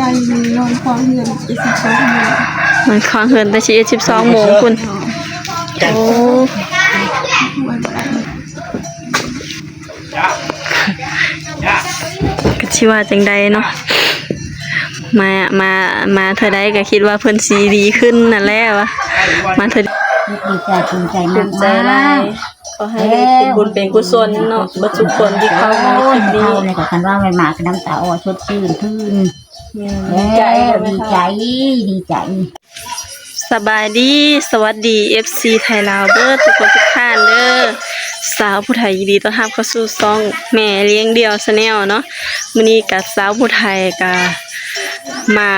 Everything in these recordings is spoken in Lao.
ໄດ້ນອນຄວາງເຮືອນໄປສິບສອງໂມງ ນອນຄວາງເຮືອນແຕ່ສິບເອັດ ສິບສອງໂມງພຸ້ນ. ໂອ້ ກໍຊິວ່າຈັ່ງໃດເນາະ ມາ ມາ ມາເທື່ອໃດກໍຄິດວ່າເພິ່ນຊິດີຂຶ້ນນັ້ນແຫຼະວ່າ ມາເທື່ອ ດີໃຈ ພູມໃຈ ພູມໃຈຫຼາຍ. ຂໍໃຫ້ໄດ້ເປັນບຸນເປັນກຸສົນເນາະ ເບິດທຸກຄົນທີ່ເຂົ້າມາໃນຄລິບນີ້. ໂອ້ຍ ເຮົານີ້ກໍຄັນວ່າແມ່ນມາກໍນ້ຳຕາອອກ ສົດຊື່ນຂຶ້ນ. ແມ່ນ ດີໃຈ ດີໃຈ ດີໃຈ. ສະບາຍດີ ສະຫວັດດີ ເອັຟຊີ ໄທລາວເບິດທຸກຄົນທຸກທ່ານເດີ. ສາວຜູ້ໄທຍິນດີຕ້ອນຮັບເຂົ້າສູ່ຊ່ອງແມ່ລ້ຽງດ່ຽວ Channel ເນາະ. ມື້ນີ້ກະສາວຜູ້ໄທກະມາ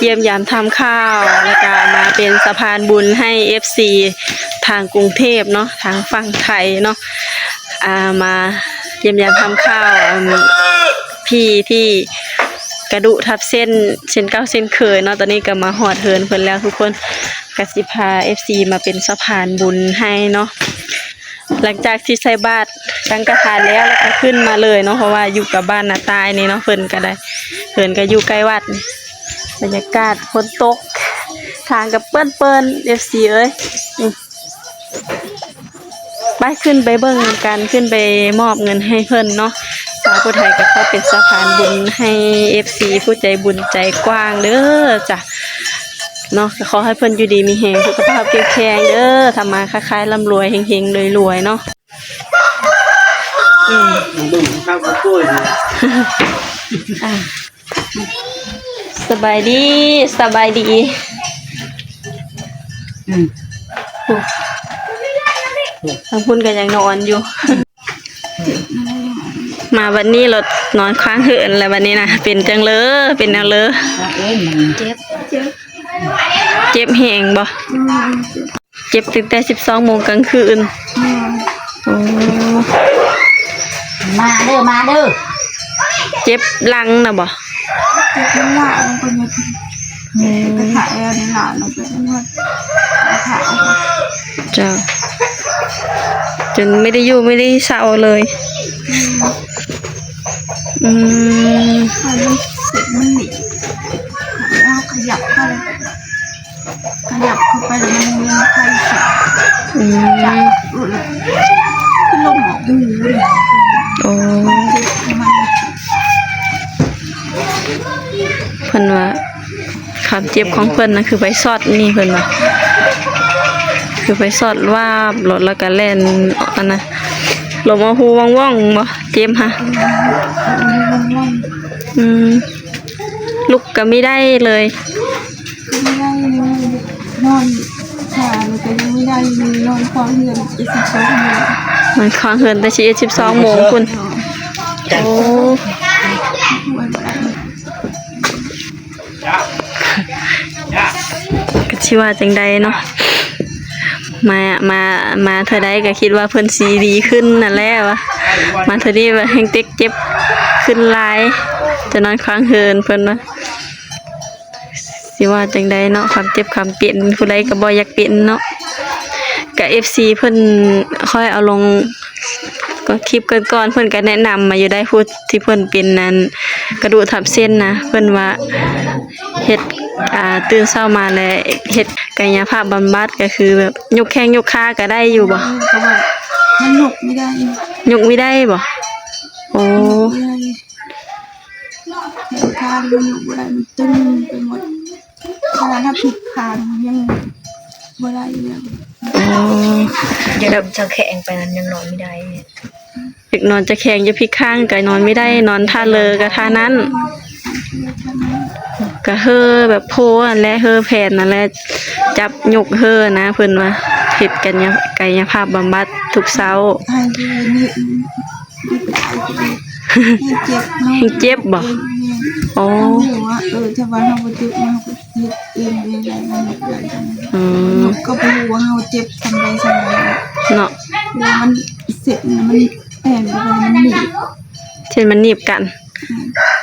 ຢ້ຽມຢາມຖາມຂ່າວ ແລ້ວກະມາເປັນສະພານບຸນໃຫ້ ເອັຟຊີ ທາງກຸງເທບເນາະ ທາງຝັ່ງໄທເນາະ ອ່າ ມາຢ້ຽມຢາມຖາມຂ່າວ ອັນ ພີ່ທີ່ກະດູກທັບເສັ້ນ ເຊັ່ນເກົ່າເຊັ່ນເຄີຍເນາະ. ຕອນນີ້ກໍມາຮອດເຮືອນເພິ່ນແລ້ວທຸກຄົນ ກໍຊິພາ ເອັຟຊີ ມາເປັນສະພານບຸນໃຫ້ເນາະ. ຫຼັງຈາກທີ່ໃສ່ບາດສັງກະທານແລ້ວ ແລ້ວກໍຂຶ້ນມາເລີຍເນາະ ເພາະວ່າຢູ່ກັບບ້ານນ້າຕ່າຍນີ້ເນາະ ເພິ່ນກໍໄດ້ ເພິ່ນກໍຢູ່ໃກ້ວັດ. ບັນຍາກາດຝົນຕົກ ທາງກໍເປື້ອນໆ ເອັຟຊີ ເອີຍ. ໄປ ຂຶ້ນໄປເບິ່ງນຳກັນ ຂຶ້ນໄປມອບເງິນໃຫ້ເພິ່ນເນາະ. ສາວຜູ້ໄທກໍຂໍເປັນສະພານບຸນໃຫ້ ເອັຟຊີ ຜູ້ໃຈບຸນໃຈກວ້າງເດີຈ້ະເນາະ. ກໍຂໍໃຫ້ເພິ່ນຢູ່ດີມີແຮງ ສຸຂະພາບເຂັ້ມແຂງເດີ ທຳມາຄ້າຂາຍລ່ຳລວຍ ເຮັງໆ ລວຍໆ ເນາະ. ອືມ ເບິ່ງເຂົາກໍປ່ວຍຢູ່ ອ່າ ສະບາຍດີ ສະບາຍດີ. ອືມ ທາງພຸ້ນກໍຍັງນອນຢູ່ ມາບັດນີ້ລະນອນຄ້າງເຮືອນແລ້ວບັດນີ້ນະ ເປັນຈັ່ງເລີ ເປັນແນວເລີ? ເຈັບ ເຈັບແຮງບໍ່? ອືມ ເຈັບຕັ້ງແຕ່ສິບສອງໂມງກາງຄືນ. ອືມ ໂອ້ ມາເດີ ມາເດີ. ເຈັບຫຼັງນະບໍ່? ເຈັບຫຼັງ ເພິ່ນ ອືມ ກະທະແອວນີ້ລະ ລົງໄປນວດກະທະ. ເຈົ້າ ຈົນໄມ່ໄດ້ຢູ່ໄມ່ໄດ້ເຊົາເລີຍ. ອືມ ອືມ ມັນເຈັບ ມັນໜີບ ເຮົາຂະຫຍັບໄປ ຂະຫຍັບເຂົ້າໄປແລ້ວມັນ ມັນໄຂ້ຂຶ້ນ. ອືມ ຄືລົມອອກຢູ່. ໂອ້ ເພິ່ນວ່າຄວາມເຈັບຂອງເພິ່ນນະ ຄືໄຟຊັອດນີ້ ເພິ່ນວ່າ ຄືໄຟຊັອດວາບໂລດ ແລ້ວກໍແລ່ນ ອັນນະ ລົມອອກຫູວ່ອງໆ ບໍ່ ເຈັບຫະ? ອືມ ລຸກກໍບໍ່ໄດ້ເລີຍ. ບໍ່ໄດ້ເລີຍ ນອນ ຂານີ້ກໍຍັງບໍ່ໄດ້ເລີຍ ນອນຄວາງເຮືອນໄປສິບສອງໂມງ ນອນຄວາງເຮືອນແຕ່ສິບເອັດ ສິບສອງໂມງພຸ້ນ. ໂອ້ ກໍຊິວ່າຈັ່ງໃດເນາະ ມາ ມາ ມາເທື່ອໃດກໍຄິດວ່າເພິ່ນຊິດີຂຶ້ນນັ້ນແຫຼະວ່າ ມາເທື່ອນີ້ວ່າແຮ່ງເຈັບ ເຈັບຂຶ້ນຫຼາຍ ຈະນອນຄວາງເຮືອນເພິ່ນວ່າ. ຊິວ່າຈັ່ງໃດເນາະ ຄວາມເຈັບຄວາມເປັນ ຜູ້ໃດກໍບໍ່ຢາກເປັນເນາະ. ກະ ເອັຟຊີ ເພິ່ນ ຂ້ອຍເອົາລົງ ກໍຄລິບກ່ອນໆ ເພິ່ນກໍແນະນຳມາຢູ່ໄດ໋ ຜູ້ທີ່ເພິ່ນເປັນນັ້ນ ກະດູກທັບເສັ້ນນະ ເພິ່ນວ່າເຮັດ ອ່າ ຕື່ນເຊົ້າມາແລ້ວເຮັດກາຍະພາບບຳບັດ ກໍຄືແບບຍົກແຂ້ງຍົກຂາກໍໄດ້ຢູ່ບໍ່? ເອີ ກໍວ່າມັນຍົກບໍ່ໄດ້ ຍົກບໍ່ໄດ້ບໍ່? ໂອ້ ຍົກບໍ່ໄດ້. ແຂນຂາມັນຍົກບໍ່ໄດ້ ມັນຕຶງໄປໝົດ ຂະໜາດເຮົາພິກຂ້າງຍັງບໍ່ໄດ້ເລີຍ. ອໍ ແບບຈະແຂງໄປນັ້ນຍັງນອນບໍ່ໄດ້ ຢາກນອນຈະແຂງ ຈະພິກຂ້າງກໍນອນບໍ່ໄດ້ ນອນທ່າເລີກໍທ່ານັ້ນ ກໍເຮີ້ແບບໂພຫັ້ນແຫຼະ ເຮີ້ແຜ່ນຫັ້ນແຫຼະ ຈັບຍົກເຮີ້ນະ ເພິ່ນວ່າເຮັດກາຍະ ກາຍະພາບບຳບັດທຸກເຊົ້າ. ໃຫ້ເຮັດ ເຮັດໄດ້ ເຮັດໄດ້ ເຮັດເຈັບເນາະ ເຮັດເຈັບບໍ່? ແມ່ນ ອໍ ເຮົາຮູ້ວ່າ ເອີ ຖ້າວ່າເຮົາບໍ່ເຈັບ ເຮົາກໍເຮັດເອງໄດ້ ໄດ້ ໄດ້ ອືມ ເຮົາກໍບໍ່ຮູ້ວ່າເຮົາເຈັບສ່ຳໃດສ່ຳໃດເນາະ ເວລາມັນເຊັດ ມັນແໜ້ນ ມັນໜີບ ເຊັ່ນມັນໜີບກັນ.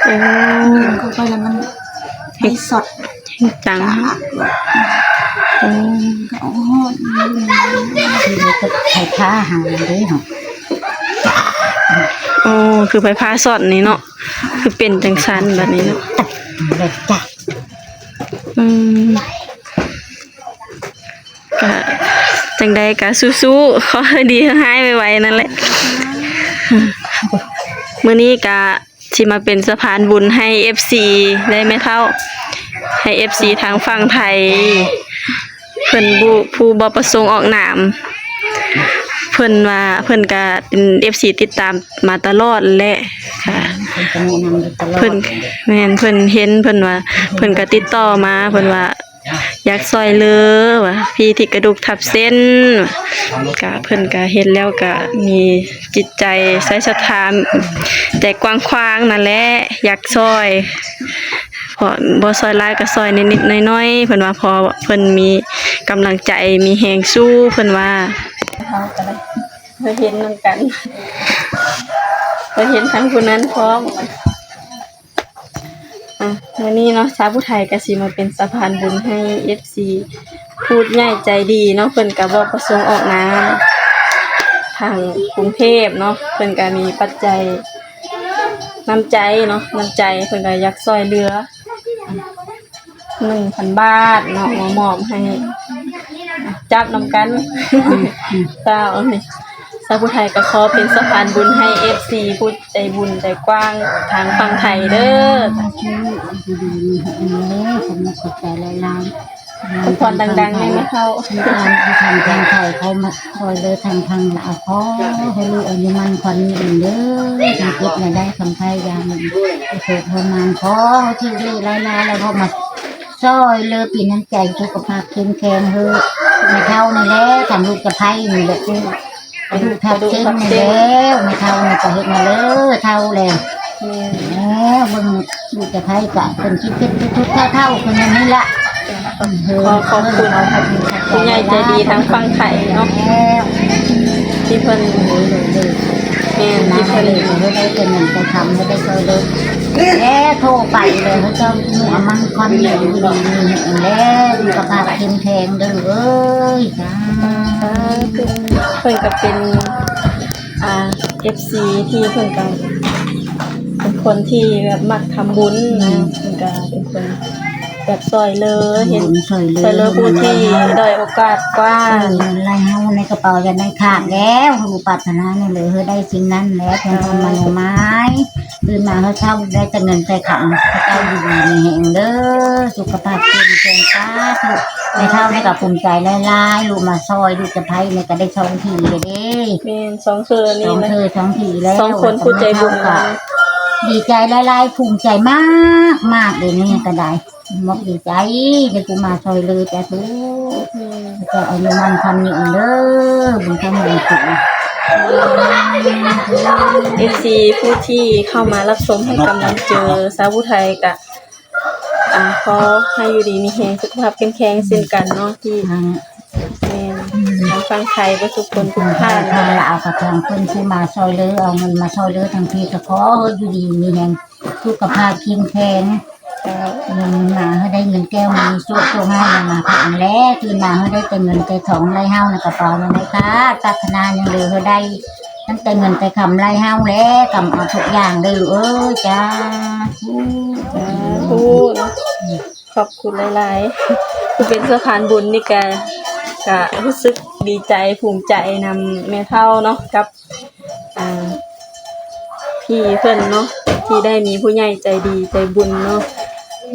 ອືມ ໂອ້ ເຂົ້າໄປແລ້ວມັນໄຟຊັອດ ແຮງຈັງ ໂອ້ ກໍເອົາຮ້ອນ ໄຟຟ້າຫາເດ້ເນາະ. ອໍ ຄືໄຟຟ້າຊັອດນີ້ເນາະ ຄືເປັນຈັ່ງຊັ້ນບາດນີ້ເນາະ. ອືມ ກະຈັ່ງໃດກະສູ້ໆ ຂໍໃຫ້ດີໃຫ້ຮ້າຍໄວໆນັ້ນແຫຼະ. ມື້ນີ້ກະຊິມາເປັນສະພານບຸນໃຫ້ເອັຟຊີ ແລະ ແມ່ເຖົ້າ ໃຫ້ເອັຟຊີທາງຝັ່ງໄທ ເພິ່ນບໍ່ ຜູ້ບໍ່ປະສົງອອກນາມ ເພິ່ນວ່າເພິ່ນກະເປັນເອັຟຊີຕິດຕາມມາຕະຫຼອດແຫຼະ ກະເພິ່ນ ແມ່ນ ເພິ່ນເຫັນ ເພິ່ນວ່າ ເພິ່ນກະຕິດຕໍ່ມາ ເພິ່ນວ່າ ຢາກຊ່ອຍເຫຼືອວ່າ ພີ່ທີ່ກະດູກທັບເສັ້ນ ກະເພິ່ນກະເຫັນແລ້ວກະມີຈິດໃຈໃສ່ສັດທາ ໃຈກວ້າງຂວາງນັ້ນແຫຼະ ຢາກຊ່ອຍ ເພາະບໍ່ຊ່ອຍຫຼາຍກະຊ່ອຍນິດໆໜ້ອຍໆ ເພິ່ນວ່າ ເພາະເພິ່ນມີກຳລັງໃຈ ມີແຮງສູ້ ເພິ່ນວ່າ. ເຮົາກະໄດ້ ເພິ່ນເຫັນນຳກັນ ເພິ່ນເຫັນທັງຜູ້ນັ້ນພ້ອມ. ອ່ະ ມື້ນີ້ເນາະ ສາວຜູ້ໄທກະຊິມາເປັນສະພານບຸນໃຫ້ເອັຟຊີ ຜູ້ໃຫຍ່ໃຈດີເນາະ ເພິ່ນກະບໍ່ປະສົງອອກນາມ ທາງກຸງເທບເນາະ ເພິ່ນກະມີປັດໄຈ ນ້ຳໃຈເນາະ ນ້ຳໃຈ ເພິ່ນກະຢາກຊ່ອຍເຫຼືອ ໜຶ່ງພັນບາດເນາະ ມາມອບໃຫ້ ຈັບນຳກັນ ເຈົ້າ ສາວຜູ້ໄທກະຂໍເປັນສະພານບຸນໃຫ້ເອັຟຊີ ຜູ້ໃຈບຸນໃຈກວ້າງທາງຝັ່ງໄທເດີ ຢູ່ດີມີແຮງເດີ ຂອບໃຈຫຼາຍໆ ອວຍພອນດັງໆແດ່ແມ່ເຖົ້າ ທີ່ທາງຝັ່ງໄທເຂົາມາຊ່ອຍເຫຼືອທາງຝັ່ງລາວ ຂໍໃຫ້ລູກອາຍຸໝັ້ນຂວັນຍືນເດີ ທຳກິດແນວໃດຄຳໄພຢ່າງໜຶ່ງ ໂຊກເງິນມາ ຂໍຖືກເລກຫຼາຍໆ ແລ້ວເຂົາມາ ຊ່ອຍເຫຼືອປີນ້ຳໃຈ ສຸຂະພາບເຂັ້ມແຂງເຮີ້ ແມ່ເຖົ້ານີ້ແຫຼະ ທາງລູກສະໃພ້ນີ້ແຫຼະ ກະດູກທັບເສັ້ນນີ້ແຫຼະ ແມ່ເຖົ້ານີ້ກະເຮັດມາເລີເຖົ້າແລ້ວ ແມ່ນ ເບິ່ງລູກສະໃພ້ກະເພິ່ນຄິດເຮັດທຸກໆເທົ່າໆ ເພິ່ນຢ່າງນີ້ລະ ຂໍຂອບຄຸນຜູ້ໃຫຍ່ໃຈດີທາງຝັ່ງໄທເນາະ ທີ່ເພິ່ນ ແມ່ນ ທີ່ເພິ່ນ ເຮັດໄດ້ເປັນເງິນເປັນຄຳ ເຮັດໄດ້ຊ່ອຍເຫຼືອ ແລ້ວໂທໄປເລີຍ ເຂົາເຈົ້າຢູ່ອາມັນຄວາມດີຢູ່ດີມີແຮງແລ້ວ ສຸຂະພາບເຂັ້ມແຂງເດີລູກເອີຍ ສາທຸ ເພິ່ນກະເປັນ ອ່າ ເອັຟຊີ ທີ່ເພິ່ນກະເປັນຄົນທີ່ແບບມັກທຳບຸນນະ ເພິ່ນກະເປັນຄົນ ແບບຊ່ອຍເຫຼືອ ເຫັນ ຊ່ອຍເຫຼືອ ຊ່ອຍເຫຼືອຜູ້ທີ່ດ້ອຍໂອກາດກວ່າ ເອີ ເງິນໄຫຼເຮົາໃນກະເປົາຢ່າໄດ້ຂາດແລ້ວ ເຮົາປາດຖະໜາແນວໃດເຮົາໄດ້ສິ່ງນັ້ນແຫຼະ ເພິ່ນເພິ່ນມາໂນມາຍ ຕື່ນມາເຮົາເຊົ້າໄດ້ແຕ່ເງິນແຕ່ຄຳ ເຈົ້າຢູ່ດີມີແຮງເດີ ສຸຂະພາບເຂັ້ມແຂງ ສາທຸ ແມ່ເຖົ້ານີ້ກະພູມໃຈຫຼາຍໆ ລູກມາຊ່ອຍ ລູກສະໃພ້ນີ້ກະໄດ້ສອງທີແລ້ວເດ້ ແມ່ນ ສອງເທື່ອນີ້ ສອງເທື່ອສອງທີແລ້ວ ສອງຄົນຜູ້ໃຈບຸນ ກະດີໃຈຫຼາຍໆ ພູມໃຈມາກໆ ເດນີ້ກະໄດ້ ໝົດດີໃຈ ທີ່ຜູ້ມາຊ່ອຍເຫຼືອ ສາທຸ ແມ່ນ ເຈົ້າອາຍຸໝັ້ນຂວັນຍືນເດີ ບຸນທຳບຸນຄຸນ ເອັຟຊີ ຜູ້ທີ່ເຂົ້າມາຮັບຊົມໃຫ້ກຳລັງໃຈສາວຜູ້ໄທກະ ອ່າ ຂໍໃຫ້ຢູ່ດີມີແຮງ ສຸຂະພາບເຂັ້ມແຂງເຊັ່ນກັນເນາະ ທີ່ ແມ່ນ ທາງຝັ່ງໄທເບິດທຸກຄົນທຸກທ່ານ ທາງລາວກະທາງເພິ່ນຊິມາຊ່ອຍເຫຼືອ ເອົາເງິນມາຊ່ອຍເຫຼືອທາງພີ້ ກະຂໍໃຫ້ຢູ່ດີມີແຮງ ສຸຂະພາບເຂັ້ມແຂງ ເງິນມາໃຫ້ໄດ້ເງິນແກ້ວມະນີໂຊກ ໂຊກໃຫ້ມາພາແລ ຕື່ນມາໃຫ້ໄດ້ແຕ່ເງິນແຕ່ທອງ ໄຫຼເຮົາໃນກະເປົາ ໃນຂາດ ປາດຖະໜາຫຍັງເລີຍໃຫ້ໄດ້ ຕັ້ງແຕ່ເງິນແຕ່ຄຳ ໄຫຼເຮົາແລ ກຳເອົາທຸກຢ່າງເດີລູກເອີຍ ສາທຸ ສາທຸ ຂອບຄຸນຫຼາຍໆ ຜູ້ເປັນສະພານບຸນນີ້ກະ ກະຮູ້ສຶກດີໃຈ ພູມໃຈນຳແມ່ເຖົ້າເນາະ ກັບ ອ່າ ພີ່ເພິ່ນເນາະ ທີ່ໄດ້ມີຜູ້ໃຫຍ່ໃຈດີໃຈບຸນເນາະ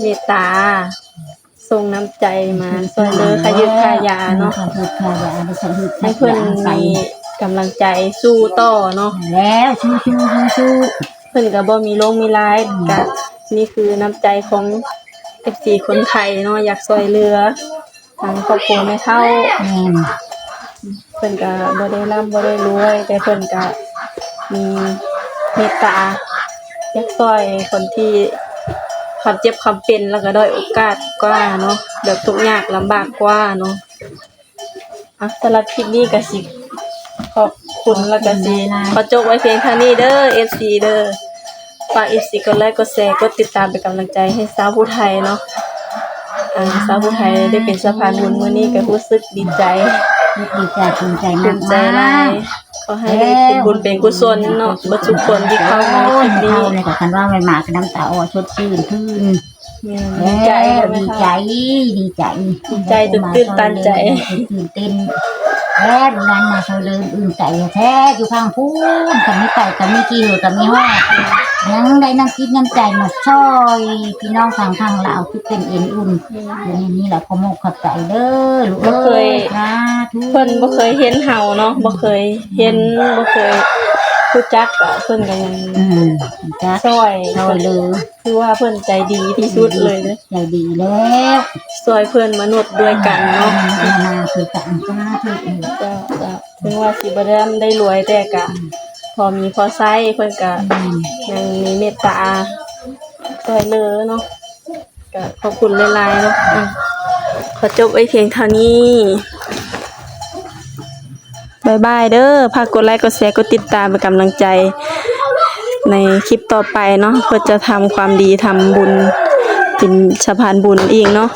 ເມດຕາ ສົ່ງນ້ຳໃຈມາຊ່ວຍເຫຼືອຄ່າຢູກຄ່າຢາເນາະ ຄ່າຢູກຄ່າຢາ ໃຫ້ເພິ່ນມີກຳລັງໃຈສູ້ຕໍ່ເນາະ ແລ້ວສູ້ໆ ເພິ່ນກະບໍ່ມີໂລກມີລາຍ ກະນີ້ຄືນ້ຳໃຈຂອງເອັຟຊີຄົນໄທເນາະ ຢາກຊ່ວຍເຫຼືອ ທາງຄອບຄົວແມ່ເຖົ້າ ແມ່ນ ເພິ່ນກະບໍ່ໄດ້ລ່ຳບໍ່ໄດ້ລວຍ ແຕ່ເພິ່ນກະມີເມດຕາ ຢາກຊ່ອຍຄົນທີ່ຄວາມເຈັບຄວາມເປັນ ແລ້ວກະດ້ອຍໂອກາດກວ່າເນາະ ແບບທຸກຍາກລຳບາກກວ່າເນາະ ອ່ະ ສຳລັບຄລິບນີ້ກະຊິ ຂອບຄຸນ ແລ້ວກະຊິຂໍຈົບໄວ້ພຽງເທົ່ານີ້ເດີ ເອັຟຊີເດີ ຝາກເອັຟຊີກົດໄລກົດແຊ ກົດຕິດຕາມເປັນກຳລັງໃຈໃຫ້ສາວຜູ້ໄທເນາະ ອ່າ ສາວຜູ້ໄທໄດ້ເປັນສະພານບຸນມື້ນີ້ກະຮູ້ສຶກດີໃຈ ຮູ້ສຶກດີໃຈ ພູມໃຈ ພູມໃຈຫຼາຍ ມາກ ຂໍໃຫ້ເປັນບຸນເປັນກຸສົນເນາະ ເບິດທຸກຄົນທີ່ເຂົ້າມາໃນຄລິບນີ້. ໂອ້ຍ ເຮົານີ້ກໍຄັນວ່າແມ່ນມາກໍນ້ຳຕາອອກ ສົດຊື່ນຂຶ້ນ. ແມ່ນ ດີໃຈ ດີໃຈ ດີໃຈ ດີໃຈ ຕື່ນຕັນໃຈ ຕື່ນເຕັ້ນ ແທ້ ລູກຫຼານມາຊ່ອຍເຫຼືອ ອຶ້ງໃຈແທ້ ຢູ່ຝັ່ງພຸ້ນກໍມີໄກ່ກໍມີກີ່ກໍມີຮອດ ຍັງໄດ້ນ້ຳຈິດນ້ຳໃຈມາຊ່ອຍພີ່ນ້ອງທາງຝັ່ງລາວ ຄືເປັນເອັນອຸ່ນ. ແມ່ນ ຢູ່ໃນນີ້ລະ ຂໍຂອບໃຈເດີລູກເອີຍ ສາທຸ. ເພິ່ນບໍ່ເຄີຍເຫັນເຮົາເນາະ ບໍ່ເຄີຍເຫັນ ບໍ່ເຄີຍຮູ້ຈັກ ກໍເພິ່ນກໍຍັງ ອືມ ຮູ້ຈັກ ຊ່ອຍ ຊ່ອຍເຫຼືອ ຄືວ່າເພິ່ນໃຈດີທີ່ສຸດເລີຍເດ້ ໃຈດີແລ້ວ ຊ່ອຍເພື່ອນມະນຸດດ້ວຍກັນເນາະ ອືມ ມາຄືກັນ ສາທຸ. ເຈົ້າ ເຈົ້າ ເຖິງວ່າຊິບໍ່ໄດ້ຮ່ຳໄດ້ລວຍ ແຕ່ກະ ອືມ ພໍມີພໍໃຊ້ ເພິ່ນກະ ອືມ ຍັງມີເມດຕາຊ່ອຍເຫຼືອເນາະ ກະຂອບຄຸນຫຼາຍໆເນາະ. ອືມ ຂໍຈົບໄວ້ພຽງເທົ່ານີ້. ບາຍບາຍເດີ ຝາກກົດໄລກົດແຊ ກົດຕິດຕາມເປັນກຳລັງໃຈໃນຄລິບຕໍ່ໄປເນາະ ເພື່ອຈະທຳຄວາມດີ ທຳບຸນ ເປັນສະພານບຸນອີກເນາະ.